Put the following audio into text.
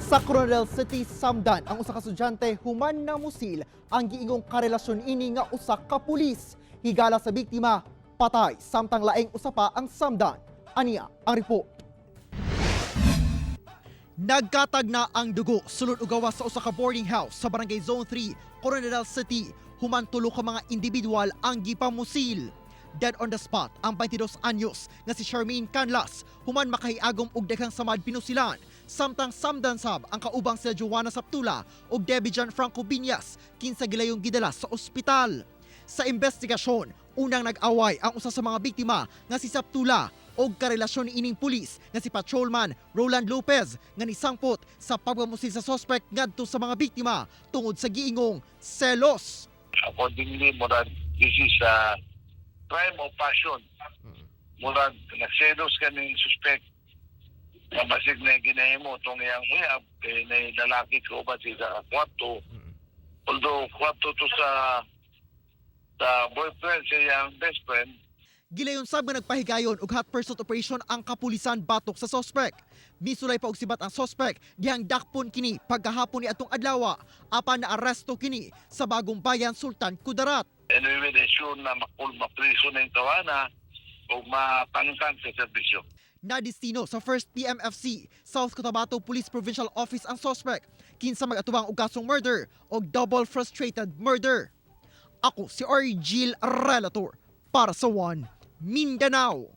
Sa Koronadal City, samdan ang usa ka estudyante human namusil ang giingong karelasyon ini nga usa ka pulis. Higala sa biktima, patay, samtang laing usa pa ang samdan. Aniya ang report. Nagkatag na ang dugo sulod ug gawas sa usa ka boarding house sa Barangay Zone 3, Koronadal City, human tulo ka mga individual ang gipamusil. Dead on the spot ang 22 anyos nga si Charmaine Canlas human makahiagom og daghang samad pinusilan, samtang samdan sab ang kaubang sila Joanna Saptula ug Debbie John Franco Binyas, kinsa gilayong gidala sa ospital. Sa investigasyon, unang nag-away ang usa sa mga biktima nga si Saptula og karelasyon ni ining pulis nga si Patrolman Roland Lopez nga nisangpot sa pagpamusil sa suspect ngadto sa mga biktima tungod sa giingong selos. Accordingly, murag this is a crime of passion. Murag nagselos kaning suspect nga basig na ginahimo tong iyang uyab kay na lalaki ko ba siya kwarto. Although kwarto to sa boyfriend sa iyang best friend. Gilayon sab nga nagpahigayon og hot pursuit operation ang kapulisan batok sa suspect. Misulay pa og sibat ang suspect dihang dakpon kini pagkahapon ni atong adlaw, apan naaresto kini sa Bagong Bayan, Sultan Kudarat. And we will ensure na makul mapriso na yung tawana o mapangtang sa serbisyo. Nadistino sa 1st PMFC, South Cotabato Police Provincial Office ang suspect, kinsa mag-atubang og kasong murder o double frustrated murder. Ako si Argil Relator para sa One Mindanao.